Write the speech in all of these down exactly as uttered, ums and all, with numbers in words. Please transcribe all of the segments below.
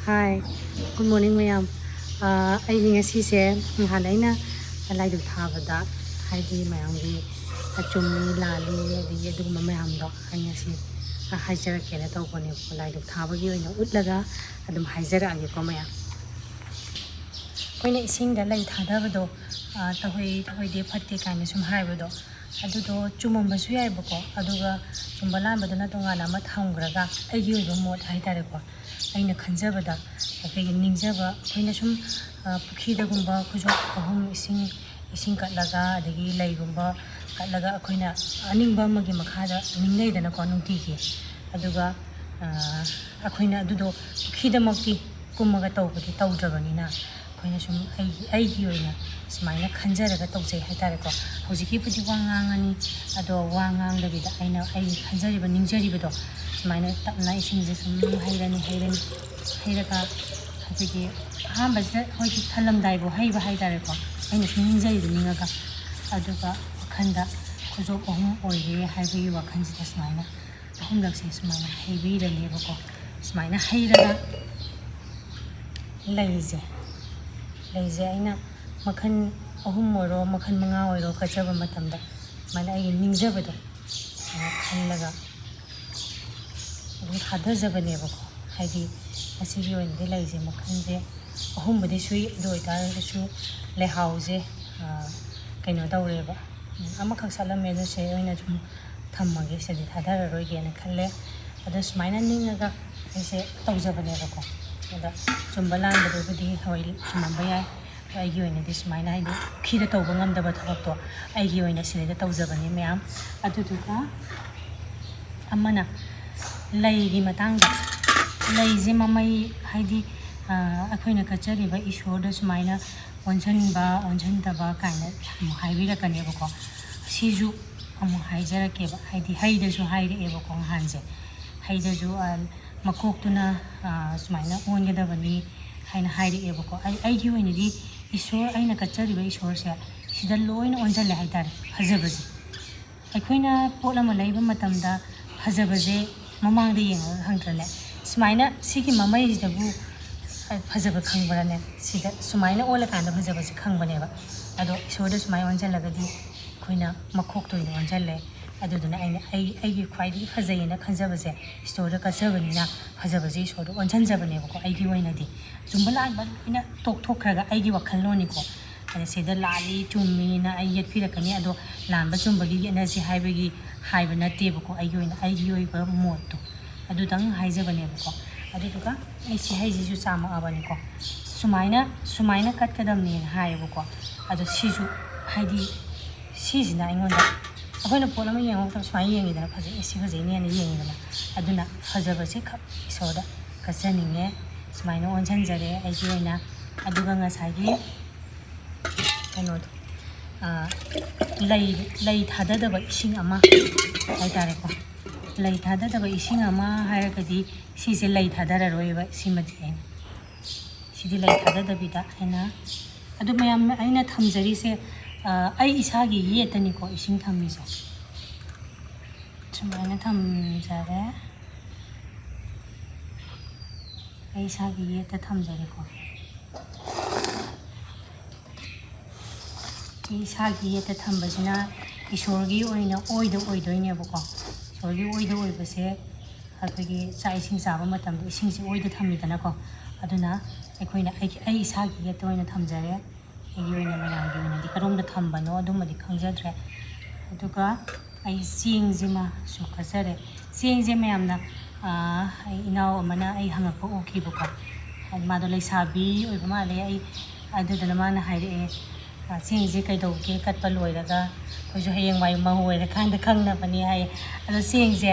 Hi, good morning ꯃꯌꯥꯝ꯫ ꯑꯥ, ꯑꯩꯒꯤ ꯉꯁꯤꯁꯦ ꯅꯍꯥꯟ ꯑꯩꯅ ꯂꯥꯏꯗꯨꯛ ꯊꯥꯕꯗ, ꯍꯥꯏꯗꯤ ꯃꯌꯥꯝꯒꯤ ꯑꯆꯨꯝꯃꯤ ꯂꯥꯜꯂꯤ ꯑꯗꯒꯤ ꯑꯗꯨꯒꯨꯝꯕ ꯃꯌꯥꯝꯗꯣ ꯑꯩ ꯉꯁꯤ ꯍꯥꯏꯖꯔꯛꯀꯦꯅ ꯇꯧꯕꯅꯦꯕꯀꯣ꯫ ꯂꯥꯏꯗꯨꯛ ꯊꯥꯕꯒꯤ ꯑꯣꯏꯅ ꯎꯠꯂꯒ ꯑꯗꯨꯝ ꯍꯥꯏꯖꯔꯛꯑꯒꯦꯀꯣ ꯃꯌꯥꯝ꯫ ꯑꯩꯈꯣꯏꯅ ꯏꯁꯤꯡꯗ ꯂꯩ ꯊꯥꯗꯕꯗꯣ, ꯑꯥ, ꯇꯧꯍꯩ ꯇꯧꯍꯩꯗꯦ ꯐꯠꯇꯦ ꯀꯥꯏꯅ ꯁꯨꯝ ꯍꯥꯏꯕꯗꯣ, ꯑꯗꯨꯗꯣ ꯆꯨꯝꯃꯝꯕꯁꯨ ꯌꯥꯏꯕꯀꯣ꯫ ꯑꯗꯨꯒ ꯆꯨꯝꯕ ꯂꯥꯟꯕꯗꯨꯅ ꯇꯣꯉꯥꯟꯅ ꯑꯃ ꯊꯝꯈ꯭ꯔꯒ, ꯑꯩꯒꯤ ꯑꯣꯏꯕ ꯃꯣꯠ ꯍꯥꯏꯇꯥꯔꯦꯀꯣ, ꯑꯩꯅ ꯈꯟꯖꯕꯗ, ꯑꯩꯈꯣꯏꯒꯤ ꯅꯤꯡꯖꯕ, ꯑꯩꯈꯣꯏꯅ ꯁꯨꯝ, ꯑ, ꯄꯨꯈ꯭ꯔꯤꯗꯒꯨꯝꯕ ꯈꯨꯖꯣꯞ ꯑꯍꯨꯝ ꯏꯁꯤꯡ, ꯏꯁꯤꯡ ꯀꯠꯂꯒ, ꯑꯗꯒꯤ ꯂꯩꯒꯨꯝꯕ ꯀꯠꯂꯒ, ꯑꯩꯈꯣꯏꯅ ꯑꯅꯤꯡꯕ ꯑꯃꯒꯤ ꯃꯈꯥꯗ ꯅꯤꯡꯅꯩꯗꯅꯀꯣ ꯅꯨꯡꯇꯤꯒꯤ꯫ ꯑꯗꯨꯒ, ꯑ, ꯑꯩꯈꯣꯏꯅ ꯑꯗꯨꯗꯣ ꯄꯨꯈ꯭ꯔꯤꯗꯃꯛꯇꯤ ꯀꯨꯝꯃꯒ ꯇꯧꯕꯗꯤ ꯇꯧꯗ꯭ꯔꯕꯅꯤꯅ, ꯑꯩꯈꯣꯏꯅ ꯁꯨꯝ ꯑꯩꯒꯤ, ꯑꯩꯒꯤ ꯑꯣꯏꯅ ꯁꯨꯃꯥꯏꯅ ꯈꯟꯖꯔꯒ ꯇꯧꯖꯩ ꯍꯥꯏꯇꯥꯔꯦꯀꯣ꯫ ꯍꯧꯖꯤꯛꯀꯤꯕꯨꯗꯤ ꯋꯥ ꯉꯥꯡꯉꯅꯤ, ꯑꯗꯣ ꯋꯥ ꯉꯥꯡꯗꯕꯤꯗ ꯑꯩꯅ ꯑꯩꯒꯤ ꯈꯟꯖꯔꯤꯕ, ꯅꯤꯡꯖꯔꯤꯕꯗꯣ ꯁꯨꯃꯥꯏꯅ ꯇꯞꯅ ꯏꯁꯤꯡꯁꯦ ꯁꯨꯝ ꯍꯩꯔꯅꯤ, ꯍꯩꯔꯅꯤ, ꯍꯩꯔꯒ ꯑꯩꯈꯣꯏꯒꯤ ꯑꯍꯥꯟꯕꯁꯤꯗ ꯑꯩꯈꯣꯏꯒꯤ ꯊꯜꯂꯝꯗꯥꯏꯕꯨ ꯍꯩꯕ ꯍꯥꯏꯇꯥꯔꯦꯀꯣ꯫ ꯑꯩꯅ ꯁꯨꯝ ꯅꯤꯡꯖꯔꯤꯕ ꯅꯤꯡꯉꯒ, ꯑꯗꯨꯒ ꯋꯥꯈꯜꯗ ꯈꯨꯖꯣꯞ ꯑꯍꯨꯝ ꯑꯣꯏꯔꯦ ꯍꯥꯏꯕꯒꯤ ꯋꯥꯈꯜꯁꯤꯗ ꯁꯨꯃꯥꯏꯅ ꯑꯍꯨꯝꯂꯛꯁꯦ ꯁꯨꯃꯥꯏꯅ ꯍꯩꯕꯤꯔꯅꯦꯕꯀꯣ꯫ ꯁꯨꯃꯥꯏꯅ ꯍꯩꯔꯒ ꯂꯩꯁꯦ, ꯂꯩꯁꯦ ꯑꯩꯅ ꯃꯈꯜ ꯑꯍꯨꯝ ꯑꯣꯏꯔꯣ, ꯃꯈꯜ ꯃꯉꯥ ꯑꯣꯏꯔꯣ ꯀꯠꯆꯕ ꯃꯇꯝꯗ ꯁꯨꯃꯥꯏꯅ ꯑꯩꯒꯤ ꯅꯤꯡꯖꯕꯗꯣ ꯁꯨꯃꯥꯏꯅ ꯈꯜꯂꯒ ꯑꯗꯨꯝ ꯊꯥꯗꯖꯕꯅꯦꯕꯀꯣ꯫ ꯍꯥꯏꯗꯤ ꯃꯁꯤꯒꯤ ꯑꯣꯏꯅꯗꯤ ꯂꯩꯁꯦ ꯃꯈꯜꯁꯦ ꯑꯍꯨꯝꯕꯨꯗꯤ ꯁꯨꯏ, ꯑꯗꯨ ꯑꯣꯏꯇꯥꯔꯒꯁꯨ ꯂꯩꯍꯥꯎꯁꯦ, ꯑꯥ, ꯀꯩꯅꯣ ꯇꯧꯔꯦꯕ, ꯎꯝ, ꯑꯃꯈꯛ ꯁꯥꯠꯂꯝꯃꯦ, ꯑꯗꯨ ꯁꯦ ꯑꯣꯏꯅ ꯁꯨꯝ ꯊꯝꯃꯒꯦ, ꯁꯤꯗꯤ ꯊꯥꯗꯔꯔꯣꯏꯒꯦꯅ ꯈꯜꯂꯦ꯫ ꯑꯗꯣ ꯁꯨꯃꯥꯏꯅ ꯅꯤꯡꯉꯒ ꯑꯩꯁꯦ ꯇꯧꯖꯕꯅꯦꯕꯀꯣ꯫ ꯑꯗ ꯆꯨꯝꯕ ꯂꯥꯟꯕꯗꯨꯕꯨꯗꯤ ꯍꯣꯏ ꯆꯨꯝꯃꯝꯕ ꯌꯥꯏ, ꯑꯗꯣ ꯑꯩꯒꯤ ꯑꯣꯏꯅꯗꯤ ꯁꯨꯃꯥꯏꯅ, ꯍꯥꯏꯗꯤ ꯄꯨꯈ꯭ꯔꯤꯗ ꯇꯧꯕ ꯉꯝꯗꯕ ꯊꯕꯛꯇꯣ ꯑꯩꯒꯤ ꯑꯣꯏꯅ ꯁꯤꯗꯩꯗ ꯇꯧꯖꯕꯅꯤ ꯃꯌꯥꯝ꯫ ꯑꯗꯨꯗꯨꯒ ꯑꯃꯅ ꯂꯩꯒꯤ ꯃꯇꯥꯡꯗ, ꯂꯩꯁꯦ ꯃꯃꯩ, ꯍꯥꯏꯗꯤ, ꯑ, ꯑꯩꯈꯣꯏꯅ ꯀꯠꯆꯔꯤꯕ ꯏꯁꯣꯔꯗ ꯁꯨꯃꯥꯏꯅ ꯑꯣꯟꯁꯤꯟꯕ, ꯑꯣꯟꯁꯤꯟꯗꯕ ꯀꯥꯏꯅ ꯑꯃꯨꯛ ꯍꯥꯏꯕꯤꯔꯛꯀꯅꯦꯕꯀꯣ꯫ ꯁꯤꯁꯨ ꯑꯃꯨꯛ ꯍꯥꯏꯖꯔꯛꯀꯦꯕ, ꯍꯥꯏꯗꯤ ꯍꯩꯗꯁꯨ ꯍꯥꯏꯔꯛꯑꯦꯕꯀꯣ ꯅꯍꯥꯟꯁꯦ꯫ ꯍꯩꯗꯁꯨ, ꯑ, ꯃꯀꯣꯛꯇꯨꯅ, ꯑ, ꯁꯨꯃꯥꯏꯅ ꯑꯣꯟꯒꯗꯕꯅꯤ ꯍꯥꯏꯅ ꯍꯥꯏꯔꯛꯑꯦꯕꯀꯣ꯫ ꯑꯩ, ꯑꯩꯒꯤ ꯑꯣꯏꯅꯗꯤ ꯏꯁꯣꯔ, ꯑꯩꯅ ꯀꯠꯆꯔꯤꯕ ꯏꯁꯣꯔꯁꯦ ꯁꯤꯗ ꯂꯣꯏꯅ ꯑꯣꯟꯁꯤꯜꯂꯦ ꯍꯥꯏꯇꯥꯔꯦ, ꯐꯖꯕꯁꯦ꯫ ꯑꯩꯈꯣꯏꯅ ꯄꯣꯠ ꯑꯃ ꯂꯩꯕ ꯃꯇꯝꯗ ꯐꯖꯕꯁꯦ ꯃꯃꯥꯡꯗ ꯌꯦꯡꯉꯒ ꯈꯪꯗ꯭ꯔꯅꯦ? ꯁꯨꯃꯥꯏꯅ ꯁꯤꯒꯤ ꯃꯃꯩꯁꯤꯗꯕꯨ ꯐꯖꯕ ꯈꯪꯕ꯭ꯔꯥꯅꯦ? ꯁꯤꯗ ꯁꯨꯃꯥꯏꯅ ꯑꯣꯜꯂꯀꯥꯟꯗ ꯐꯖꯕꯁꯦ ꯈꯪꯕꯅꯦꯕ꯫ ꯑꯗꯣ ꯏꯁꯣꯔꯗ ꯁꯨꯃꯥꯏꯅ ꯑꯣꯟꯁꯤꯜꯂꯒꯗꯤ ꯑꯩꯈꯣꯏꯅ ꯃꯈꯣꯛꯇ ꯑꯣꯏꯅ ꯑꯣꯟꯁꯤꯜꯂꯦ꯫ ꯑꯗꯨꯗꯨꯅ ꯑꯩꯅ ꯑꯩ ꯑꯩꯒꯤ ꯈ꯭ꯋꯥꯏꯗꯒꯤ ꯐꯖꯩꯌꯦꯅ ꯈꯟꯖꯕꯁꯦ ꯏꯁꯣꯔꯗ ꯀꯠꯆꯕꯅꯤꯅ ꯐꯖꯕꯁꯦ ꯏꯁꯣꯔꯗ ꯑꯣꯟꯁꯤꯟꯖꯕꯅꯦꯕꯀꯣ꯫ ꯑꯩꯒꯤ ꯑꯣꯏꯅꯗꯤ ꯆꯨꯝꯕ ꯂꯥꯟꯕ ꯂꯣꯏꯅ ꯇꯣꯛꯊꯣꯛꯈ꯭ꯔꯒ ꯑꯩꯒꯤ ꯋꯥꯈꯜꯂꯣꯟꯅꯤꯀꯣ꯫ ꯑꯗ ꯁꯤꯗ ꯂꯥꯜꯂꯤ ꯆꯨꯝꯃꯤꯅ ꯑꯩ ꯌꯦꯠꯄꯤꯔꯛꯀꯅꯤ꯫ ꯑꯗꯣ ꯂꯥꯟꯕ ꯆꯨꯝꯕꯒꯤ ꯌꯦꯠꯅꯁꯤ ꯍꯥꯏꯕꯒꯤ ꯍꯥꯏꯕ ꯅꯠꯇꯦꯕꯀꯣ꯫ ꯑꯩꯒꯤ ꯑꯣꯏꯅ ꯑꯩꯒꯤ ꯑꯣꯏꯕ ꯃꯣꯠꯇꯣ ꯑꯗꯨꯗꯪ ꯍꯥꯏꯖꯕꯅꯦꯕꯀꯣ꯫ ꯑꯗꯨꯗꯨꯒ ꯑꯩ ꯁꯤ ꯍꯩꯁꯤꯁꯨ ꯆꯥꯝꯃꯛꯑꯕꯅꯤꯀꯣ꯫ ꯁꯨꯃꯥꯏꯅ ꯁꯨꯃꯥꯏꯅ ꯀꯠꯀꯗꯕꯅꯦꯅ ꯍꯥꯏꯌꯦꯕꯀꯣ꯫ ꯑꯗꯣ ꯁꯤꯁꯨ ꯍꯥꯏꯗꯤ ꯁꯤꯁꯤꯅ ꯑꯩꯉꯣꯟꯗ ꯑꯩꯈꯣꯏꯅ ꯄꯣꯠ ꯑꯃ ꯌꯦꯡꯕ ꯃꯇꯝꯗ ꯁꯨꯃꯥꯏꯅ ꯌꯦꯡꯉꯤꯗꯅ, ꯐꯖꯩ, ꯁꯤ ꯐꯖꯩꯅꯦꯅ ꯌꯦꯡꯉꯤꯗꯅ꯫ ꯑꯗꯨꯅ ꯐꯖꯕꯁꯦ ꯈꯛ ꯏꯁꯣꯔꯗ ꯀꯠꯆꯅꯤꯡꯉꯦ꯫ ꯁꯨꯃꯥꯏꯅ ꯑꯣꯟꯁꯤꯟꯖꯔꯦ ꯑꯩꯒꯤ ꯑꯣꯏꯅ꯫ ꯑꯗꯨꯒ ꯉꯁꯥꯏꯒꯤ ꯀꯩꯅꯣꯗꯣ, ꯑꯥ, ꯂꯩ ꯂꯩ ꯊꯥꯗꯗꯕ ꯏꯁꯤꯡ ꯑꯃ ꯍꯥꯏꯇꯥꯔꯦꯀꯣ꯫ ꯂꯩ ꯊꯥꯗꯗꯕ ꯏꯁꯤꯡ ꯑꯃ ꯍꯥꯏꯔꯒꯗꯤ ꯁꯤꯁꯦ ꯂꯩ ꯊꯥꯗꯔꯔꯣꯏꯕ꯫ ꯁꯤꯃꯗꯤ ꯑꯩꯅ ꯁꯤꯗꯤ ꯂꯩ ꯊꯥꯗꯗꯕꯤꯗ ꯑꯩꯅ ꯑꯗꯨ ꯃꯌꯥꯝ ꯑꯩꯅ ꯊꯝꯖꯔꯤꯁꯦ, ꯑꯥ, ꯑꯩ ꯏꯁꯥꯒꯤ ꯌꯦꯠꯇꯅꯤꯀꯣ ꯏꯁꯤꯡ ꯊꯝꯃꯤꯁꯦ꯫ ꯁꯨꯃꯥꯏꯅ ꯊꯝꯖꯔꯦ꯫ ꯑꯩ ꯏꯁꯥꯒꯤ ꯌꯦꯠꯇ ꯊꯝꯖꯔꯦꯀꯣ꯫ ꯑꯩ ꯏꯁꯥꯒꯤ ꯌꯦꯠꯇ ꯊꯝꯕꯁꯤꯅ ꯏꯁꯣꯔꯒꯤ ꯑꯣꯏꯅ ꯑꯣꯏꯗ ꯑꯣꯏꯗꯣꯏꯅꯦꯕꯀꯣ꯫ ꯏꯁꯣꯔꯒꯤ ꯑꯣꯏꯗ ꯑꯣꯏꯕꯁꯦ ꯑꯩꯈꯣꯏꯒꯤ ꯆꯥꯛ ꯏꯁꯤꯡ ꯆꯥꯕ ꯃꯇꯝꯗ ꯏꯁꯤꯡꯁꯦ ꯑꯣꯏꯗ ꯊꯝꯃꯤꯗꯅꯀꯣ꯫ ꯑꯗꯨꯅ ꯑꯩꯈꯣꯏꯅ ꯑꯩꯒꯤ ꯑꯩ ꯏꯁꯥꯒꯤ ꯌꯦꯠꯇ ꯑꯣꯏꯅ ꯊꯝꯖꯔꯦ꯫ ꯑꯩꯒꯤ ꯑꯣꯏꯅ ꯃꯌꯥꯝꯒꯤ ꯑꯣꯏꯅꯗꯤ ꯀꯔꯣꯝꯗ ꯊꯝꯕꯅꯣ ꯑꯗꯨꯃꯗꯤ ꯈꯪꯖꯗ꯭ꯔꯦ꯫ ꯑꯗꯨꯒ ꯑꯩ ꯆꯦꯡꯁꯤꯃꯁꯨ ꯀꯠꯆꯔꯦ꯫ ꯆꯦꯡꯁꯦ ꯃꯌꯥꯝꯅ, ꯑꯥ, ꯑꯩ ꯏꯅꯥꯎ ꯑꯃꯅ ꯑꯩ ꯍꯪꯉꯛꯄ ꯎꯈꯤꯕꯀꯣ꯫ ꯃꯥꯗꯣ ꯂꯩꯁꯥꯕꯤ ꯑꯣꯏꯕ ꯃꯥꯜꯂꯦ꯫ ꯑꯩ ꯑꯗꯨꯗꯨꯅ ꯃꯥꯅ ꯍꯥꯏꯔꯛꯑꯦ, "ꯑꯥ, ꯆꯦꯡꯁꯦ ꯀꯩꯗꯧꯒꯦ ꯀꯠꯄ ꯂꯣꯏꯔꯒ? ꯑꯩꯈꯣꯏꯁꯨ ꯍꯌꯦꯡꯋꯥꯏ ꯃꯧ ꯑꯣꯏꯔꯀꯥꯟꯗ ꯈꯪꯅꯕꯅꯦ" ꯍꯥꯏꯌꯦ꯫ ꯑꯗꯣ ꯆꯦꯡꯁꯦ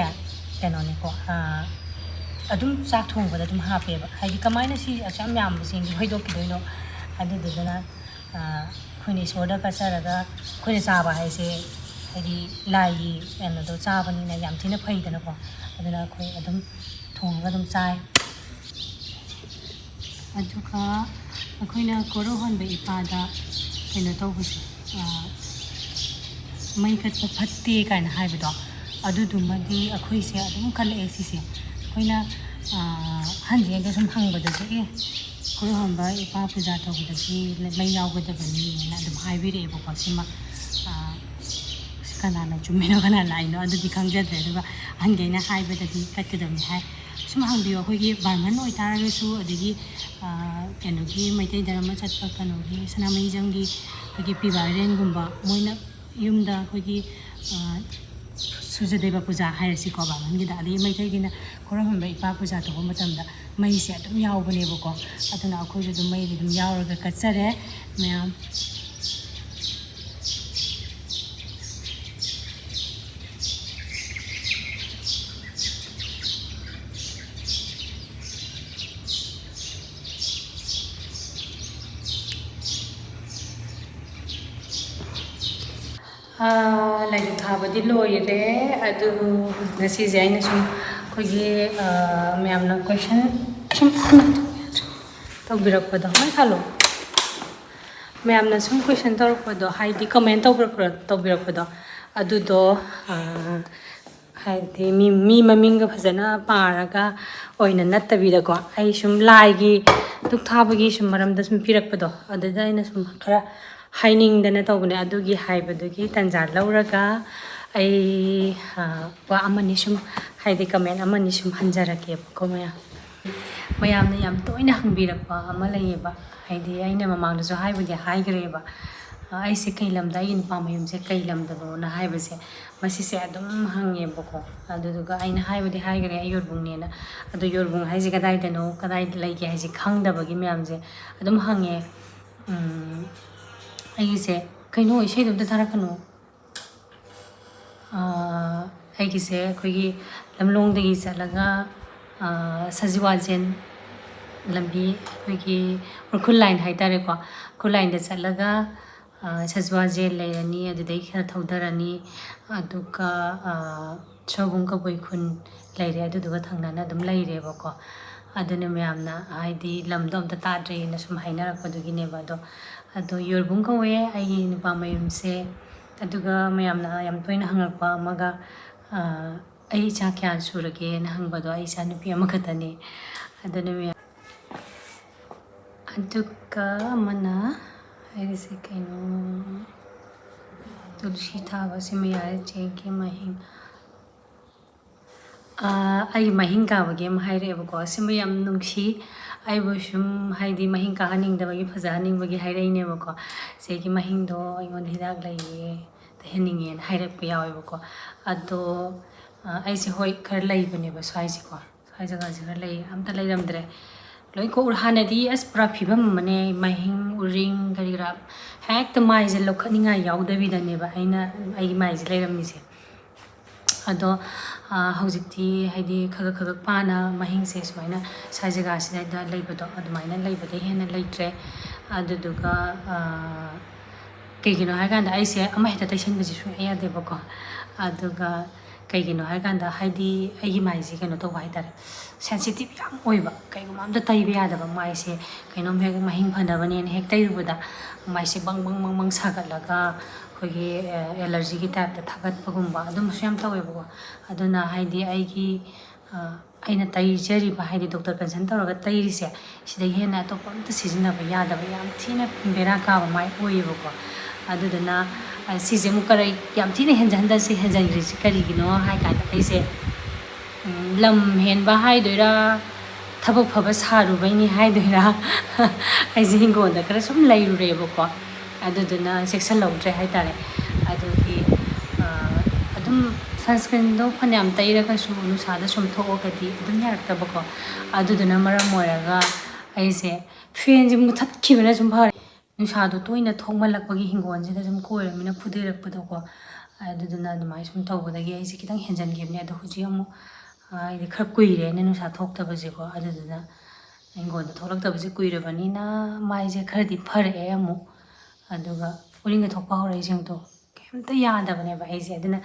ꯀꯩꯅꯣꯅꯤꯀꯣ, ꯑꯥ, ꯑꯗꯨꯝ ꯆꯥꯛ ꯊꯣꯡꯕꯗ ꯑꯗꯨꯝ ꯍꯥꯞꯄꯦꯕ꯫ ꯍꯥꯏꯗꯤ ꯀꯃꯥꯏꯅ ꯁꯤ ꯑꯁꯨꯛ ꯌꯥꯝ ꯌꯥꯝꯕ ꯆꯦꯡꯁꯦ ꯍꯣꯏꯗꯣꯛꯈꯤꯗꯣꯏꯅꯣ? ꯑꯗꯨꯗꯨꯅ ꯑꯩꯈꯣꯏꯅ ꯏꯁꯣꯔꯗ ꯀꯠꯆꯔꯒ ꯑꯩꯈꯣꯏꯅ ꯆꯥꯕ ꯍꯥꯏꯁꯦ ꯍꯥꯏꯗꯤ ꯂꯥꯏꯒꯤ ꯀꯩꯅꯣꯗꯣ ꯆꯥꯕꯅꯤꯅ ꯌꯥꯝ ꯊꯤꯅ ꯐꯩꯗꯅꯀꯣ꯫ ꯑꯗꯨꯅ ꯑꯩꯈꯣꯏ ꯑꯗꯨꯝ ꯊꯣꯡꯉꯒ ꯑꯗꯨꯝ ꯆꯥꯏ꯫ ꯑꯗꯨꯒ ꯑꯩꯈꯣꯏꯅ ꯀꯣꯔꯧꯍꯟꯕ ꯏꯄꯥꯗ ꯀꯩꯅꯣ ꯇꯧꯕꯁꯦ, ꯃꯩ ꯀꯠꯄ ꯐꯠꯇꯦ ꯀꯥꯏꯅ ꯍꯥꯏꯕꯗꯣ, ꯑꯗꯨꯗꯨꯃꯗꯤ ꯑꯩꯈꯣꯏꯁꯦ ꯑꯗꯨꯝ ꯀꯜꯂꯛꯑꯦ ꯁꯤꯁꯦ꯫ ꯑꯩꯈꯣꯏꯅ ꯑꯍꯟꯁꯤꯡꯗ ꯁꯨꯝ ꯍꯪꯕꯗꯁꯨ, "ꯑꯦ, ꯈꯨꯔꯨꯝꯕ ꯏꯄꯥ ꯄꯨꯖꯥ ꯇꯧꯕꯗꯗꯤ ꯃꯩ ꯌꯥꯎꯒꯗꯕꯅꯤꯅ" ꯑꯗꯨꯝ ꯍꯥꯏꯕꯤꯔꯛꯑꯦꯕꯀꯣ꯫ ꯁꯤꯃ, ꯑꯥ, ꯁꯤ ꯀꯅꯥꯅ ꯆꯨꯝꯃꯤꯅꯣ ꯀꯅꯥꯅ ꯂꯥꯛꯏꯅꯣ ꯑꯗꯨꯗꯤ ꯈꯪꯖꯗ꯭ꯔꯦ, ꯑꯗꯨꯒ ꯑꯍꯟꯈꯩꯅ ꯍꯥꯏꯕꯗꯗꯤ ꯀꯠꯀꯗꯕꯅꯤ ꯍꯥꯏ꯫ ꯁꯨꯝ ꯍꯪꯕꯤꯌꯣ, ꯑꯩꯈꯣꯏꯒꯤ ꯕ꯭ꯔꯥꯍꯃꯟ ꯑꯣꯏꯇꯥꯔꯒꯁꯨ, ꯑꯗꯒꯤ, ꯑꯥ, ꯀꯩꯅꯣꯒꯤ ꯃꯩꯇꯩ ꯙꯔꯃ ꯆꯠꯄ ꯀꯩꯅꯣꯒꯤ ꯁꯅꯥꯃꯍꯤꯖꯝꯒꯤ ꯑꯩꯈꯣꯏꯒꯤ ꯄꯤ ꯚꯥꯏꯔꯦꯟꯒꯨꯝꯕ, ꯃꯣꯏꯅ ꯌꯨꯝꯗ ꯑꯩꯈꯣꯏꯒꯤ, ꯑꯥ, ꯁꯨꯔꯖꯗꯦꯕ ꯄꯨꯖꯥ ꯍꯥꯏꯔꯁꯤꯀꯣ, ꯕ꯭ꯔꯥꯍꯃꯟꯒꯤꯗ, ꯑꯗꯒꯤ ꯃꯩꯇꯩꯒꯤꯅ ꯈꯨꯔꯨꯝꯕ ꯏꯄꯥ ꯄꯨꯖꯥ ꯇꯧꯕ ꯃꯇꯝꯗ ꯃꯩꯁꯦ ꯑꯗꯨꯝ ꯌꯥꯎꯕꯅꯦꯕꯀꯣ꯫ ꯑꯗꯨꯅ ꯑꯩꯈꯣꯏꯁꯨ ꯑꯗꯨꯝ ꯃꯩꯗꯤ ꯑꯗꯨꯝ ꯌꯥꯎꯔꯒ ꯀꯠꯆꯔꯦ ꯃꯌꯥꯝ꯫ ꯑꯥ, ꯂꯥꯏꯙꯨꯛ ꯊꯥꯕꯗꯤ ꯂꯣꯏꯔꯦ꯫ ꯑꯗꯨ ꯉꯁꯤꯁꯦ ꯑꯩꯅ ꯁꯨꯝ ꯑꯩꯈꯣꯏꯒꯤ, ꯑꯥ, ꯃꯌꯥꯝꯅ question ꯁꯨꯝ ꯇꯧꯕꯤꯔꯛꯄꯗꯣ, ꯃꯩ ꯊꯥꯜꯂꯣ꯫ ꯃꯌꯥꯝꯅ ꯁꯨꯝ question ꯇꯧꯔꯛꯄꯗꯣ, ꯍꯥꯏꯗꯤ comment ꯇꯧꯕꯤꯔꯛꯄ-, ꯇꯧꯕꯤꯔꯛꯄꯗꯣ, ꯑꯗꯨꯗꯣ, ꯑꯥ, ꯍꯥꯏꯗꯤ ꯃꯤ, ꯃꯤ ꯃꯃꯤꯡꯒ ꯐꯖꯅ ꯄꯥꯔꯒ ꯑꯣꯏꯅ ꯅꯠꯇꯕꯤꯗꯀꯣ, ꯑꯩ ꯁꯨꯝ ꯂꯥꯏꯒꯤ ꯙꯨꯛ ꯊꯥꯕꯒꯤ ꯁꯨꯝ ꯃꯔꯝꯗ ꯁꯨꯝ ꯄꯤꯔꯛꯄꯗꯣ, ꯑꯗꯨꯗ ꯑꯩꯅ ꯁꯨꯝ ꯈꯔ ꯍꯥꯏꯅꯤꯡꯗꯅ ꯇꯧꯕꯅꯦ꯫ ꯑꯗꯨꯒꯤ ꯍꯥꯏꯕꯗꯨꯒꯤ ꯇꯥꯟꯖꯥ ꯂꯧꯔꯒ ꯑꯩ, ꯑ, ꯋꯥ ꯑꯃꯅꯤ ꯁꯨꯝ, ꯍꯥꯏꯗꯤ comment ꯑꯃꯅꯤ ꯁꯨꯝ ꯍꯟꯖꯔꯛꯀꯦꯕꯀꯣ ꯃꯌꯥꯝ꯫ ꯃꯌꯥꯝꯅ ꯌꯥꯝ ꯇꯣꯏꯅ ꯍꯪꯕꯤꯔꯛꯄ ꯑꯃ ꯂꯩꯌꯦꯕ, ꯍꯥꯏꯗꯤ ꯑꯩꯅ ꯃꯃꯥꯡꯗꯁꯨ ꯍꯥꯏꯕꯨꯗꯤ ꯍꯥꯏꯈ꯭ꯔꯦꯕ, ꯑ, ꯑꯩꯁꯦ ꯀꯩ ꯂꯝꯗ, ꯑꯩꯒꯤ ꯅꯨꯄꯥ ꯃꯌꯨꯝꯁꯦ ꯀꯩ ꯂꯝꯗꯅꯣꯅ ꯍꯥꯏꯕꯁꯦ, ꯃꯁꯤꯁꯦ ꯑꯗꯨꯝ ꯍꯪꯉꯦꯕꯀꯣ꯫ ꯑꯗꯨꯗꯨꯒ ꯑꯩꯅ ꯍꯥꯏꯕꯨꯗꯤ ꯍꯥꯏꯈ꯭ꯔꯦ ꯑꯩ ꯌꯣꯔꯕꯨꯡꯅꯦꯅ, ꯑꯗꯣ ꯌꯣꯔꯕꯨꯡ ꯍꯥꯏꯁꯦ ꯀꯗꯥꯏꯗꯅꯣ, ꯀꯗꯥꯏꯗ ꯂꯩꯒꯦ ꯍꯥꯏꯁꯦ ꯈꯪꯗꯕꯒꯤ ꯃꯌꯥꯝꯁꯦ ꯑꯗꯨꯝ ꯍꯪꯉꯦ꯫ ꯎꯝ, ꯑꯩꯒꯤꯁꯦ, ꯀꯩꯅꯣ, ꯏꯁꯩꯗꯣ ꯑꯝꯇ ꯊꯥꯔꯛꯀꯅꯣ꯫ ꯑꯥ, ꯑꯩꯒꯤꯁꯦ ꯑꯩꯈꯣꯏꯒꯤ ꯂꯝꯂꯣꯡꯗꯒꯤ ꯆꯠꯂꯒ, ꯑꯥ, ꯁꯖꯤꯋꯥꯖꯦꯟ ꯂꯝꯕꯤ, ꯑꯩꯈꯣꯏꯒꯤ ꯎꯔꯈꯨꯜ line ꯍꯥꯏꯇꯥꯔꯦꯀꯣ, ꯎꯔꯈꯨꯜ lineꯗ ꯆꯠꯂꯒ, ꯑꯥ, ꯁꯖꯤꯋꯥꯖꯦꯟ ꯂꯩꯔꯅꯤ, ꯑꯗꯨꯗꯒꯤ ꯈꯔ ꯊꯧꯗꯔꯅꯤ, ꯑꯗꯨꯒ, ꯑꯥ, ꯁꯣꯕꯨꯡ ꯀꯕꯨꯏ ꯈꯨꯟ ꯂꯩꯔꯦ, ꯑꯗꯨꯗꯨꯒ ꯊꯪꯅꯅ ꯑꯗꯨꯝ ꯂꯩꯔꯦꯕꯀꯣ꯫ ꯑꯗꯨꯅ ꯃꯌꯥꯝꯅ ꯍꯥꯏꯗꯤ ꯂꯝꯗꯣ ꯑꯝꯇ ꯇꯥꯗ꯭ꯔꯤꯅ ꯁꯨꯝ ꯍꯥꯏꯅꯔꯛꯄꯗꯨꯒꯤꯅꯦꯕ꯫ ꯑꯗꯣ, ꯑꯗꯣ ꯌꯣꯔꯕꯨꯡ ꯀꯧꯋꯦ ꯑꯩꯒꯤ ꯅꯨꯄꯥ ꯃꯌꯨꯝꯁꯦ꯫ ꯑꯗꯨꯒ ꯃꯌꯥꯝꯅ ꯌꯥꯝ ꯇꯣꯏꯅ ꯍꯪꯉꯛꯄ ꯑꯃꯒ, ꯑꯥ, ꯑꯩ ꯏꯆꯥ ꯀꯌꯥ ꯁꯨꯔꯒꯦꯅ ꯍꯪꯕꯗꯣ, ꯑꯩ ꯏꯆꯥ ꯅꯨꯄꯤ ꯑꯃꯈꯛꯇꯅꯤ꯫ ꯑꯗꯨꯅ ꯃꯌꯥꯝ, ꯑꯗꯨꯒ ꯑꯃꯅ ꯍꯥꯏꯔꯤꯁꯦ ꯀꯩꯅꯣ, ꯇꯨꯜꯁꯤ ꯊꯥꯕ ꯁꯤꯃ ꯌꯥꯔꯦ꯫ ꯆꯦꯒꯤ ꯃꯍꯤꯡ, ꯑꯥ, ꯑꯩꯒꯤ ꯃꯍꯤꯡ ꯀꯥꯕꯒꯤ ꯑꯃ ꯍꯥꯏꯔꯛꯑꯦꯕꯀꯣ꯫ ꯁꯤꯃ ꯌꯥꯝ ꯅꯨꯡꯁꯤ꯫ ꯑꯩꯕꯨ ꯁꯨꯝ, ꯍꯥꯏꯗꯤ, ꯃꯍꯤꯡ ꯀꯥꯍꯟꯅꯤꯡꯗꯕꯒꯤ, ꯐꯖꯍꯟꯅꯤꯡꯕꯒꯤ ꯍꯥꯏꯔꯛꯏꯅꯦꯕꯀꯣ꯫ "ꯆꯦꯒꯤ ꯃꯍꯤꯡꯗꯣ ꯑꯩꯉꯣꯟꯗ ꯍꯤꯗꯥꯛ ꯂꯩꯌꯦ, ꯇꯩꯍꯟꯅꯤꯡꯉꯦꯅ" ꯍꯥꯏꯔꯛꯄ ꯌꯥꯎꯋꯦꯕꯀꯣ꯫ ꯑꯗꯣ, ꯑꯥ, ꯑꯩꯁꯦ, ꯍꯣꯏ, ꯈꯔ ꯂꯩꯕꯅꯦꯕ ꯁ꯭ꯋꯥꯏꯁꯦꯀꯣ꯫ ꯁ꯭ꯋꯥꯏ ꯖꯒꯥꯁꯦ ꯈꯔ ꯂꯩꯌꯦ꯫ ꯑꯝꯇ ꯂꯩꯔꯝꯗ꯭ꯔꯦ꯫ ꯂꯣꯏ ꯀꯣꯛꯎꯔꯦ꯫ ꯍꯥꯟꯅꯗꯤ ꯑꯁ ꯄꯨꯔꯥ ꯐꯤꯕꯝ ꯑꯃꯅꯦ, ꯃꯍꯤꯡ, ꯎꯔꯤꯡ, ꯀꯔꯤ ꯀꯔꯥ, ꯍꯦꯛꯇ ꯃꯥꯏꯁꯦ ꯂꯧꯈꯠꯅꯤꯡꯉꯥꯏ ꯌꯥꯎꯗꯕꯤꯗꯅꯦꯕ ꯑꯩꯅ, ꯑꯩꯒꯤ ꯃꯥꯏꯁꯦ ꯂꯩꯔꯝꯃꯤꯁꯦ꯫ ꯑꯗꯣ, ꯑꯥ, ꯍꯧꯖꯤꯛꯇꯤ ꯍꯥꯏꯗꯤ ꯈꯒ ꯈꯒ ꯄꯥꯅ ꯃꯍꯤꯡꯁꯦ ꯁꯨꯃꯥꯏꯅ ꯁ꯭ꯋꯥꯏ ꯖꯒꯥꯁꯤꯗ ꯂꯩꯕꯗꯣ, ꯑꯗꯨꯃꯥꯏꯅ ꯂꯩꯕꯗꯩ ꯍꯦꯟꯅ ꯂꯩꯇ꯭ꯔꯦ꯫ ꯑꯗꯨꯗꯨꯒ, ꯑꯥ, ꯀꯩꯒꯤꯅꯣ ꯍꯥꯏꯀꯥꯟꯗ ꯑꯩꯁꯦ ꯑꯃ ꯍꯦꯛꯇ ꯇꯩꯁꯟꯕꯁꯦ ꯁꯨꯡꯌꯥ ꯌꯥꯗꯦꯕꯀꯣ꯫ ꯑꯗꯨꯒ ꯀꯩꯒꯤꯅꯣ ꯍꯥꯏꯀꯥꯟꯗ, ꯍꯥꯏꯗꯤ ꯑꯩꯒꯤ ꯃꯥꯏꯁꯦ ꯀꯩꯅꯣ ꯇꯧꯕ ꯍꯥꯏꯇꯥꯔꯦ, sensitive ꯌꯥꯝ ꯑꯣꯏꯕ꯫ ꯀꯩꯒꯨꯝꯕ ꯑꯝꯇ ꯇꯩꯕ ꯌꯥꯗꯕ, ꯃꯥꯏꯁꯦ ꯀꯩꯅꯣꯝ ꯍꯦꯛ ꯃꯍꯤꯡ ꯐꯅꯕꯅꯦꯅ ꯍꯦꯛ ꯇꯩꯔꯨꯕꯗ ꯃꯥꯏꯁꯦ ꯕꯪ ꯕꯪ ꯕꯪ ꯕꯪ ꯁꯥꯒꯠꯂꯒ ꯑꯩꯈꯣꯏꯒꯤ, ꯑꯦ, allergy ꯒꯤ type ꯇ ꯊꯥꯒꯠꯄꯒꯨꯝꯕ ꯑꯗꯨꯝꯕꯁꯨ ꯌꯥꯝ ꯇꯧꯋꯦꯕꯀꯣ꯫ ꯑꯗꯨꯅ ꯍꯥꯏꯗꯤ ꯑꯩꯒꯤ, ꯑ, ꯑꯩꯅ ꯇꯩꯖꯔꯤꯕ, ꯍꯥꯏꯗꯤ doctor consult ꯇꯧꯔꯒ ꯇꯩꯔꯤꯁꯦ, ꯁꯤꯗꯒꯤ ꯍꯦꯟꯅ ꯑꯇꯣꯞꯄ ꯑꯝꯇ ꯁꯤꯖꯤꯟꯅꯕ ꯌꯥꯗꯕ ꯌꯥꯝ ꯊꯤꯅ ꯕꯦꯔꯥ ꯀꯥꯕ ꯃꯥꯏ ꯑꯣꯏꯌꯦꯕꯀꯣ꯫ ꯑꯗꯨꯗꯨꯅ, ꯑ, ꯁꯤꯁꯦ ꯑꯃꯨꯛ ꯀꯔꯤ ꯌꯥꯝ ꯊꯤꯅ ꯍꯦꯟꯖꯟ ꯍꯟꯗꯛꯁꯦ ꯍꯦꯟꯖꯟꯈ꯭ꯔꯤꯁꯦ ꯀꯔꯤꯒꯤꯅꯣ ꯍꯥꯏ ꯀꯥꯟꯗ, ꯑꯩꯁꯦ, ꯎꯝ, ꯂꯝ ꯍꯦꯟꯕ ꯍꯥꯏꯗꯣꯏꯔꯥ, ꯊꯕꯛ ꯐꯕ ꯁꯥꯔꯨꯕꯩꯅꯤ ꯍꯥꯏꯗꯣꯏꯔꯥ, ꯑꯩꯁꯦ ꯍꯤꯡꯒꯣꯜꯗ ꯈꯔ ꯁꯨꯝ ꯂꯩꯔꯨꯔꯦꯕꯀꯣ꯫ ꯑꯗꯨꯗꯨꯅ ꯆꯦꯛꯁꯤꯜꯍꯧꯗ꯭ꯔꯦ ꯍꯥꯏꯇꯥꯔꯦ꯫ ꯑꯗꯨꯒꯤ, ꯑ, ꯑꯗꯨꯝ sunscreen ꯗꯣ ꯐꯅꯌꯥꯝ ꯇꯩꯔꯒꯁꯨ ꯅꯨꯡꯁꯥꯗ ꯁꯨꯝ ꯊꯣꯛꯑꯒꯗꯤ ꯑꯗꯨꯝ ꯌꯥꯔꯛꯇꯕꯀꯣ꯫ ꯑꯗꯨꯗꯨꯅ ꯃꯔꯝ ꯑꯣꯏꯔꯒ ꯑꯩꯁꯦ fan ꯁꯦ ꯃꯨꯊꯠꯈꯤꯕꯅ ꯁꯨꯝ ꯐꯔꯦ꯫ ꯅꯨꯡꯁꯥꯗꯣ ꯇꯣꯏꯅ ꯊꯣꯛꯃꯜꯂꯛꯄꯒꯤ ꯍꯤꯡꯒꯣꯜꯁꯤꯗ ꯁꯨꯝ ꯀꯣꯏꯔꯃꯤꯅ ꯐꯨꯗꯔꯛꯄꯗꯣꯀꯣ꯫ ꯑꯗꯨꯗꯨꯅ ꯑꯗꯨꯃꯥꯏꯅ ꯁꯨꯝ ꯇꯧꯕꯗꯒꯤ ꯑꯩꯁꯦ ꯈꯤꯇꯪ ꯍꯦꯟꯖꯟꯈꯤꯕꯅꯦ꯫ ꯑꯗꯣ ꯍꯧꯖꯤꯛ ꯑꯃꯨꯛ, ꯑ, ꯑꯩꯗꯤ ꯈꯔ ꯀꯨꯏꯔꯦꯅꯦ ꯅꯨꯡꯁꯥ ꯊꯣꯛꯇꯕꯁꯦꯀꯣ꯫ ꯑꯗꯨꯗꯨꯅ ꯍꯤꯡꯒꯣꯜꯗ ꯊꯣꯛꯂꯛꯇꯕꯁꯦ ꯀꯨꯏꯔꯕꯅꯤꯅ ꯃꯥꯏꯁꯦ ꯈꯔꯗꯤ ꯐꯔꯛꯑꯦ ꯑꯃꯨꯛ꯫ ꯑꯗꯨꯒ ꯎꯔꯤꯡꯒ ꯊꯣꯛꯄ ꯍꯧꯔꯛꯏꯁꯤꯡꯗꯣ ꯀꯩꯝꯇ ꯌꯥꯗꯕꯅꯦꯕ ꯑꯩꯁꯦ꯫ ꯑꯗꯨꯅ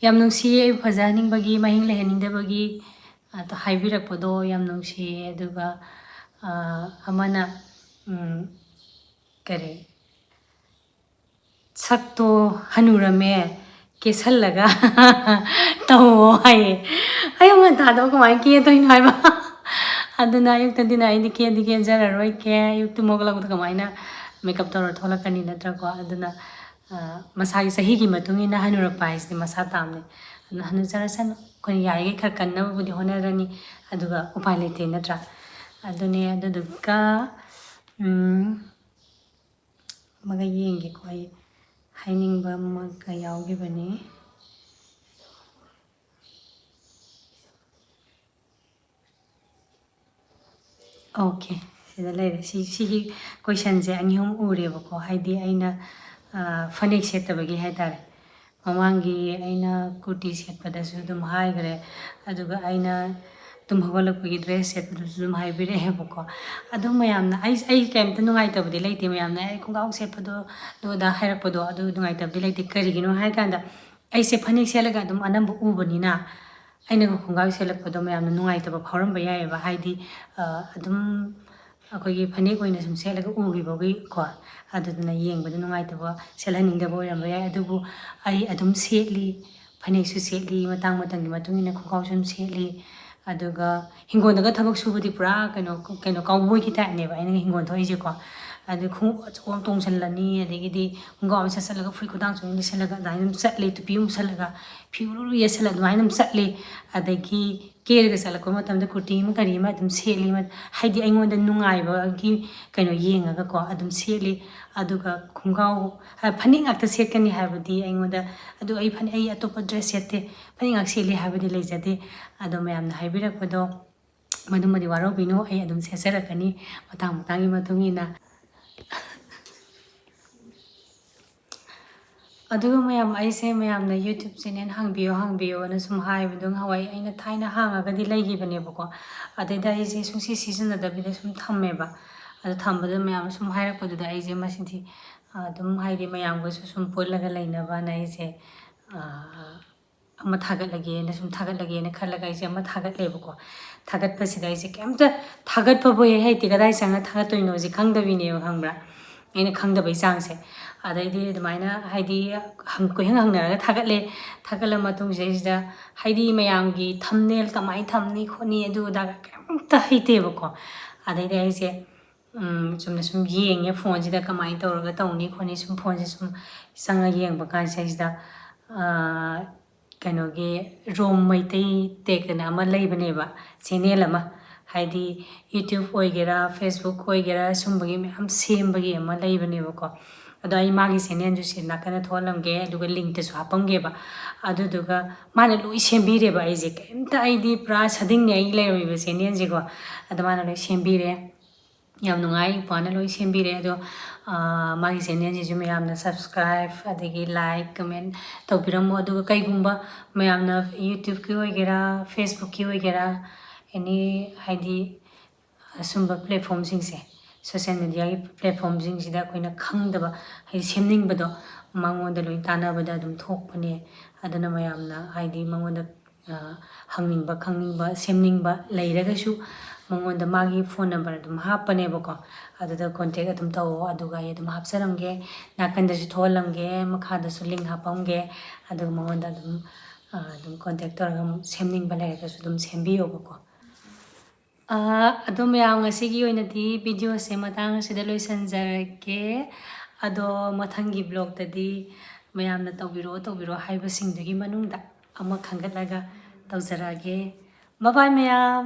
ꯌꯥꯝ ꯅꯨꯡꯁꯤꯌꯦ, ꯑꯩꯕꯨ ꯐꯖꯍꯟꯅꯤꯡꯕꯒꯤ, ꯃꯍꯤꯡ ꯂꯩꯍꯟꯅꯤꯡꯗꯕꯒꯤ, ꯑꯗꯣ ꯍꯥꯏꯕꯤꯔꯛꯄꯗꯣ ꯌꯥꯝ ꯅꯨꯡꯁꯤꯌꯦ꯫ ꯑꯗꯨꯒ, ꯑ, ꯑꯃꯅ, ꯎꯝ, ꯀꯔꯤ, "ꯁꯛꯇꯣ ꯍꯅꯨꯔꯝꯃꯦ, ꯀꯦꯁꯜꯂꯒ ꯇꯧꯋꯣ ꯍꯥꯏꯌꯦ꯫ ꯑꯌꯨꯛ ꯉꯟꯇꯥꯗꯕꯨ ꯀꯃꯥꯏꯅ ꯀꯦꯗꯣꯏꯅꯣ ꯍꯥꯏꯕ? ꯑꯗꯨꯅ ꯑꯌꯨꯛꯇꯗꯤꯅ ꯑꯩꯗꯤ ꯀꯦꯗꯤ ꯀꯦꯖꯔꯔꯣꯏꯒꯦ, ꯑꯌꯨꯛꯇ ꯍꯧꯒꯠꯂꯛꯄꯗ ꯀꯃꯥꯏꯅ ꯃꯦꯀꯞ ꯇꯧꯔ ꯊꯣꯛꯂꯛꯀꯅꯤ ꯅꯠꯇ꯭ꯔꯀꯣ? ꯑꯗꯨꯅ ꯃꯁꯥꯒꯤ ꯆꯍꯤꯒꯤ ꯃꯇꯨꯡ ꯏꯟꯅ ꯍꯅꯨꯔꯛꯄ ꯍꯥꯏꯁꯤꯗꯤ ꯃꯁꯥ ꯇꯥꯕꯅꯦ꯫ ꯑꯗꯨꯅ ꯍꯅꯨꯖꯔꯁꯅꯨ, ꯑꯩꯈꯣꯏꯅ ꯌꯥꯔꯤꯈꯩ ꯈꯔ ꯀꯟꯅꯕꯕꯨꯗꯤ ꯍꯣꯠꯅꯔꯅꯤ, ꯑꯗꯨꯒ ꯎꯄꯥꯏ ꯂꯩꯇꯦ ꯅꯠꯇ꯭ꯔꯥ? ꯑꯗꯨꯅꯦ꯫ ꯑꯗꯨꯗꯨꯒ ꯑꯃꯒ ꯌꯦꯡꯒꯦꯀꯣ, ꯑꯩ ꯍꯥꯏꯅꯤꯡꯕ ꯑꯃꯒ ꯌꯥꯎꯈꯤꯕꯅꯤ꯫ ꯑꯣꯀꯦ, ꯁꯤꯗ ꯂꯩꯔꯦ꯫ ꯁꯤ, ꯁꯤꯒꯤ ꯀꯣꯏꯁꯟꯁꯦ ꯑꯅꯤ ꯑꯍꯨꯝ ꯎꯔꯦꯕꯀꯣ, ꯍꯥꯏꯗꯤ ꯑꯩꯅ ꯐꯅꯦꯛ ꯁꯦꯠꯇꯕꯒꯤ ꯍꯥꯏ ꯇꯥꯔꯦ꯫ ꯃꯃꯥꯡꯒꯤ ꯑꯩꯅ ꯀꯨꯔꯇꯤ ꯁꯦꯠꯄꯗꯁꯨ ꯑꯗꯨꯝ ꯍꯥꯏꯈ꯭ꯔꯦ, ꯑꯗꯨꯒ ꯑꯩꯅ ꯇꯨꯝ ꯍꯧꯒꯠꯂꯛꯄꯒꯤ ꯗ꯭ꯔꯦꯁ ꯁꯦꯠꯄꯗꯨꯁꯨ ꯑꯗꯨꯝ ꯍꯥꯏꯕꯤꯔꯛꯑꯦꯕꯀꯣ꯫ ꯑꯗꯨꯝ ꯃꯌꯥꯝꯅ, ꯑꯩ, ꯑꯩ ꯀꯩꯝꯇ ꯅꯨꯡꯉꯥꯏꯇꯕꯗꯤ ꯂꯩꯇꯦ, ꯃꯌꯥꯝꯅ ꯑꯩ ꯈꯣꯡꯒ꯭ꯔꯥꯎ ꯁꯦꯠꯄꯗꯣ ꯑꯗꯨ ꯑꯗꯥ ꯍꯥꯏꯔꯛꯄꯗꯣ ꯑꯗꯨ ꯅꯨꯡꯉꯥꯏꯇꯕꯗꯤ ꯂꯩꯇꯦ꯫ ꯀꯔꯤꯒꯤꯅꯣ ꯍꯥꯏꯀꯥꯟꯗ, ꯑꯩꯁꯦ ꯐꯅꯦꯛ ꯁꯦꯠꯂꯒ ꯑꯗꯨꯝ ꯑꯅꯝꯕ ꯎꯕꯅꯤꯅ, ꯑꯩꯅꯒ ꯈꯣꯡꯒ꯭ꯔꯥꯎ ꯁꯦꯠꯂꯛꯄꯗꯣ ꯃꯌꯥꯝꯅ ꯅꯨꯡꯉꯥꯏꯇꯕ ꯐꯥꯎꯔꯝꯕ ꯌꯥꯏꯑꯕ꯫ ꯍꯥꯏꯗꯤ ꯑꯗꯨꯝ ꯑꯩꯈꯣꯏꯒꯤ ꯐꯅꯦꯛ ꯑꯣꯏꯅ ꯁꯨꯝ ꯁꯦꯠꯂꯒ ꯎꯈꯤꯕꯒꯤꯀꯣ, ꯑꯗꯨꯗꯨꯅ ꯌꯦꯡꯕꯗ ꯅꯨꯡꯉꯥꯏꯇꯕ, ꯁꯦꯠꯍꯟꯅꯤꯡꯗꯕ ꯑꯣꯏꯔꯝꯕ ꯌꯥꯏ꯫ ꯑꯗꯨꯕꯨ ꯑꯩ ꯑꯗꯨꯝ ꯁꯦꯠꯂꯤ, ꯐꯅꯦꯛꯁꯨ ꯁꯦꯠꯂꯤ, ꯃꯇꯥꯡ ꯃꯇꯝꯒꯤ ꯃꯇꯨꯡ ꯏꯟꯅ ꯈꯣꯡꯒ꯭ꯔꯥꯎꯁꯨ ꯑꯗꯨꯝ ꯁꯦꯠꯂꯤ꯫ ꯑꯗꯨꯒ ꯍꯤꯡꯒꯣꯜꯗꯒ ꯊꯕꯛ ꯁꯨꯕꯗꯤ ꯄꯨꯔꯥ ꯀꯩꯅꯣ, ꯀꯩꯅꯣ, ꯀꯥꯎꯕꯣꯏꯒꯤ ꯇꯥꯏꯞꯅꯦꯕ ꯑꯩꯅ ꯍꯤꯡꯒꯣꯜ ꯊꯣꯛꯏꯁꯦꯀꯣ꯫ ꯑꯗꯨ ꯈꯣꯡꯎꯞ ꯑꯆꯧꯕ ꯑꯃ ꯇꯣꯡꯁꯤꯜꯂꯅꯤ, ꯑꯗꯒꯤꯗꯤ ꯈꯣꯡꯒ꯭ꯔꯥꯎ ꯑꯃ ꯁꯦꯠꯆꯜꯂꯒ ꯐꯨꯔꯤꯠ ꯈꯨꯗꯥꯡꯁꯨ ꯑꯗꯨꯝ ꯂꯤꯠꯁꯜꯂꯒ ꯑꯗꯨꯃꯥꯏꯅ ꯑꯗꯨꯝ ꯆꯠꯂꯤ, ꯇꯨꯄꯤ ꯑꯃ ꯎꯞꯁꯜꯂꯒ ꯐꯤꯔꯨ ꯌꯦꯠꯁꯜꯂ ꯑꯗꯨꯃꯥꯏꯅ ꯑꯗꯨꯝ ꯆꯠꯂꯤ꯫ ꯑꯗꯒꯤ ꯀꯦꯔꯒ ꯆꯠꯂꯛꯄ ꯃꯇꯝꯗ ꯀꯨꯔꯇꯤ ꯑꯃ ꯀꯔꯤ ꯑꯃ ꯑꯗꯨꯝ ꯁꯦꯠꯂꯤ, ꯍꯥꯏꯗꯤ ꯑꯩꯉꯣꯟꯗ ꯅꯨꯡꯉꯥꯏꯕꯒꯤ ꯀꯩꯅꯣ ꯌꯦꯡꯉꯒꯀꯣ ꯑꯗꯨꯝ ꯁꯦꯠꯂꯤ꯫ ꯑꯗꯨꯒ ꯈꯣꯡꯒ꯭ꯔꯥꯎ, ꯐꯅꯦꯛ ꯉꯥꯛꯇ ꯁꯦꯠꯀꯅꯤ ꯍꯥꯏꯕꯗꯤ ꯑꯩꯉꯣꯟꯗ, ꯑꯗꯨ ꯑꯩ ꯐꯅꯦꯛ, ꯑꯩ ꯑꯇꯣꯞꯄ ꯗ꯭ꯔꯦꯁ ꯁꯦꯠꯇꯦ, ꯐꯅꯦꯛ ꯉꯥꯛ ꯁꯦꯠꯂꯤ ꯍꯥꯏꯕꯗꯤ ꯂꯩꯖꯗꯦ꯫ ꯑꯗꯣ ꯃꯌꯥꯝꯅ ꯍꯥꯏꯕꯤꯔꯛꯄꯗꯣ ꯃꯗꯨꯃꯗꯤ ꯋꯥꯔꯧꯕꯤꯅꯨ, ꯑꯩ ꯑꯗꯨꯝ ꯁꯦꯠꯆꯔꯛꯀꯅꯤ ꯃꯇꯥꯡ ꯃꯇꯥꯡꯒꯤ ꯃꯇꯨꯡ ꯏꯟꯅ꯫ ꯑꯗꯨꯒ ꯃꯌꯥꯝ, ꯑꯩꯁꯦ ꯃꯌꯥꯝꯅ YouTube channel ꯍꯥꯡꯕꯤꯌꯣ, ꯍꯥꯡꯕꯤꯌꯣꯅ ꯁꯨꯝ ꯍꯥꯏꯕꯗꯣ ꯉꯍꯥꯟꯋꯥꯏ ꯑꯩꯅ ꯊꯥꯏꯅ ꯍꯥꯡꯉꯒꯗꯤ ꯂꯩꯈꯤꯕꯅꯦꯕꯀꯣ꯫ ꯑꯗꯩꯗ ꯑꯩꯁꯦ ꯁꯨꯡꯁꯤ ꯁꯤꯖꯤꯟꯅꯗꯕꯤꯗ ꯁꯨꯝ ꯊꯝꯃꯦꯕ꯫ ꯑꯗꯨ ꯊꯝꯕꯗ ꯃꯌꯥꯝꯅ ꯁꯨꯝ ꯍꯥꯏꯔꯛꯄꯗꯨꯗ ꯑꯩꯁꯦ ꯃꯁꯤꯗꯤ, ꯑꯗꯨꯝ ꯍꯥꯏꯗꯤ ꯃꯌꯥꯝꯒꯁꯨ ꯁꯨꯝ ꯄꯨꯜꯂꯒ ꯂꯩꯅꯕꯅ ꯑꯩꯁꯦ, ꯑꯃ ꯊꯥꯒꯠꯂꯒꯦꯅ ꯁꯨꯝ ꯊꯥꯒꯠꯂꯒꯦꯅ ꯈꯜꯂꯒ ꯑꯩꯁꯦ ꯑꯃ ꯊꯥꯒꯠꯂꯦꯕꯀꯣ꯫ ꯊꯥꯒꯠꯄꯁꯤꯗ ꯑꯩꯁꯦ ꯀꯩꯝꯇ ꯊꯥꯒꯠꯄꯕꯨ ꯍꯦꯛ ꯍꯩꯇꯦ, ꯀꯗꯥꯏ ꯆꯪꯉ ꯊꯥꯒꯠꯇꯣꯏꯅꯣꯁꯦ ꯈꯪꯗꯕꯤꯅꯦꯕ, ꯈꯪꯕ꯭ꯔꯥ? ꯑꯩꯅ ꯈꯪꯗꯕꯩ ꯆꯥꯡꯁꯦ꯫ ꯑꯗꯩꯗꯤ ꯑꯗꯨꯃꯥꯏꯅ ꯍꯥꯏꯗꯤ ꯍꯪ-, ꯀꯣꯏꯍꯪ ꯍꯪꯅꯔꯒ ꯊꯥꯒꯠꯂꯦ꯫ ꯊꯥꯒꯠꯂ ꯃꯇꯨꯡꯁꯤꯗꯩꯁꯤꯗ ꯍꯥꯏꯗꯤ ꯃꯌꯥꯝꯒꯤ ꯊꯝꯅꯦꯜ ꯀꯃꯥꯏꯅ ꯊꯝꯅꯤ ꯈꯣꯠꯅꯤ ꯑꯗꯨ ꯑꯗꯥ ꯀꯩꯝꯇ ꯍꯩꯇꯦꯕꯀꯣ꯫ ꯑꯗꯩꯗꯤ ꯑꯩꯁꯦ ꯎꯝ, ꯆꯨꯝꯅ ꯁꯨꯝ ꯌꯦꯡꯉꯦ ꯐꯣꯟꯁꯤꯗ ꯀꯃꯥꯏꯅ ꯇꯧꯔꯒ ꯇꯧꯅꯤ ꯈꯣꯠꯅꯤ, ꯁꯨꯝ ꯐꯣꯟꯁꯦ ꯁꯨꯝ ꯆꯪꯉ ꯌꯦꯡꯕ ꯀꯥꯟꯁꯤꯗꯩꯁꯤꯗ, ꯑꯥ, ꯀꯩꯅꯣꯒꯤ ꯔꯣꯝ ꯃꯩꯇꯩ ꯇꯦꯛ ꯑꯅ ꯑꯃ ꯂꯩꯕꯅꯦꯕ, ꯆꯦꯅꯦꯜ ꯑꯃ꯫ ꯍꯥꯏꯗꯤ YouTube ꯑꯣꯏꯒꯦꯔꯥ, Facebook ꯑꯣꯏꯒꯦꯔꯥ, ꯁꯨꯝꯕꯒꯤ ꯃꯌꯥꯝ ꯁꯦꯝꯕꯒꯤ ꯑꯃ ꯂꯩꯕꯅꯦꯕꯀꯣ꯫ ꯑꯗꯣ ꯑꯩ ꯃꯥꯒꯤ ꯆꯦꯅꯦꯜꯗꯨ ꯁꯤ ꯅꯥꯀꯟꯗ ꯊꯣꯛꯍꯜꯂꯝꯒꯦ, ꯑꯗꯨꯒ ꯂꯤꯡꯛꯇꯁꯨ ꯍꯥꯞꯄꯝꯒꯦꯕ꯫ ꯑꯗꯨꯗꯨꯒ ꯃꯥꯅ ꯂꯣꯏ ꯁꯦꯝꯕꯤꯔꯦꯕ ꯑꯩꯁꯦ꯫ ꯀꯩꯝꯇ ꯑꯩꯗꯤ ꯄꯨꯔꯥ ꯁꯗꯤꯡꯅꯦ ꯑꯩꯒꯤ ꯂꯩꯔꯝꯃꯤꯕ ꯆꯦꯅꯦꯜꯁꯦꯀꯣ꯫ ꯑꯗꯣ ꯃꯥꯅ ꯂꯣꯏ ꯁꯦꯝꯕꯤꯔꯦ꯫ ꯌꯥꯝ ꯅꯨꯡꯉꯥꯏ, ꯏꯄ꯭ꯋꯥꯅ ꯂꯣꯏ ꯁꯦꯝꯕꯤꯔꯦ꯫ ꯑꯗꯣ, ꯑꯥ, ꯃꯥꯒꯤ ꯆꯦꯅꯦꯜꯁꯤꯁꯨ ꯃꯌꯥꯝꯅ subscribe, ꯑꯗꯒꯤ like, comment ꯇꯧꯕꯤꯔꯝꯃꯣ꯫ ꯑꯗꯨꯒ ꯀꯩꯒꯨꯝꯕ ꯃꯌꯥꯝꯅ YouTubeꯀꯤ ꯑꯣꯏꯒꯦꯔꯥ, Facebookꯀꯤ ꯑꯣꯏꯒꯦꯔꯥ, any ꯍꯥꯏꯗꯤ ꯑꯁꯨꯝꯕ platformꯁꯤꯡꯁꯦ, social mediaꯒꯤ platformꯁꯤꯡꯁꯤꯗ ꯑꯩꯈꯣꯏꯅ ꯈꯪꯗꯕ, ꯍꯥꯏꯗꯤ ꯁꯦꯝꯅꯤꯡꯕꯗꯣ ꯃꯉꯣꯟꯗ ꯂꯣꯏ ꯇꯥꯟꯅꯕꯗ ꯑꯗꯨꯝ ꯊꯣꯛꯄꯅꯦ꯫ ꯑꯗꯨꯅ ꯃꯌꯥꯝꯅ ꯍꯥꯏꯗꯤ ꯃꯉꯣꯟꯗ, ꯑ, ꯍꯪꯅꯤꯡꯕ, ꯈꯪꯅꯤꯡꯕ, ꯁꯦꯝꯅꯤꯡꯕ ꯂꯩꯔꯒꯁꯨ ꯃꯉꯣꯟꯗ ꯃꯥꯒꯤ phone number ꯑꯗꯨꯝ ꯍꯥꯞꯄꯅꯦꯕꯀꯣ꯫ ꯑꯗꯨꯗ contact ꯑꯗꯨꯝ ꯇꯧꯋꯣ, ꯑꯗꯨꯒ ꯑꯩ ꯑꯗꯨꯝ ꯍꯥꯞꯆꯔꯝꯒꯦ꯫ ꯅꯥꯀꯟꯗꯁꯨ ꯊꯣꯛꯍꯜꯂꯝꯒꯦ, ꯃꯈꯥꯗꯁꯨ link ꯍꯥꯞꯄꯝꯒꯦ꯫ ꯑꯗꯨꯒ ꯃꯉꯣꯟꯗ ꯑꯗꯨꯝ, ꯑ, ꯑꯗꯨꯝ contact ꯇꯧꯔꯒ ꯑꯃꯨꯛ ꯁꯦꯝꯅꯤꯡꯕ ꯂꯩꯔꯒꯁꯨ ꯑꯗꯨꯝ ꯁꯦꯝꯕꯤꯌꯣꯕꯀꯣ꯫ ꯑ, ꯑꯗꯣ ꯃꯌꯥꯝ, ꯉꯁꯤꯒꯤ ꯑꯣꯏꯅꯗꯤ videoꯁꯦ ꯃꯇꯥꯡ ꯑꯁꯤꯗ ꯂꯣꯏꯁꯤꯟꯖꯔꯒꯦ꯫ ꯑꯗꯣ ꯃꯊꯪꯒꯤ vlogꯇꯗꯤ ꯃꯌꯥꯝꯅ ꯇꯧꯕꯤꯔꯛꯑꯣ, ꯇꯧꯕꯤꯔꯛꯑꯣ ꯍꯥꯏꯕꯁꯤꯡꯗꯨꯒꯤ ꯃꯅꯨꯡꯗ ꯑꯃ ꯈꯟꯒꯠꯂꯒ ꯇꯧꯖꯔꯛꯑꯒꯦ꯫ Bye bye ꯃꯌꯥꯝ꯫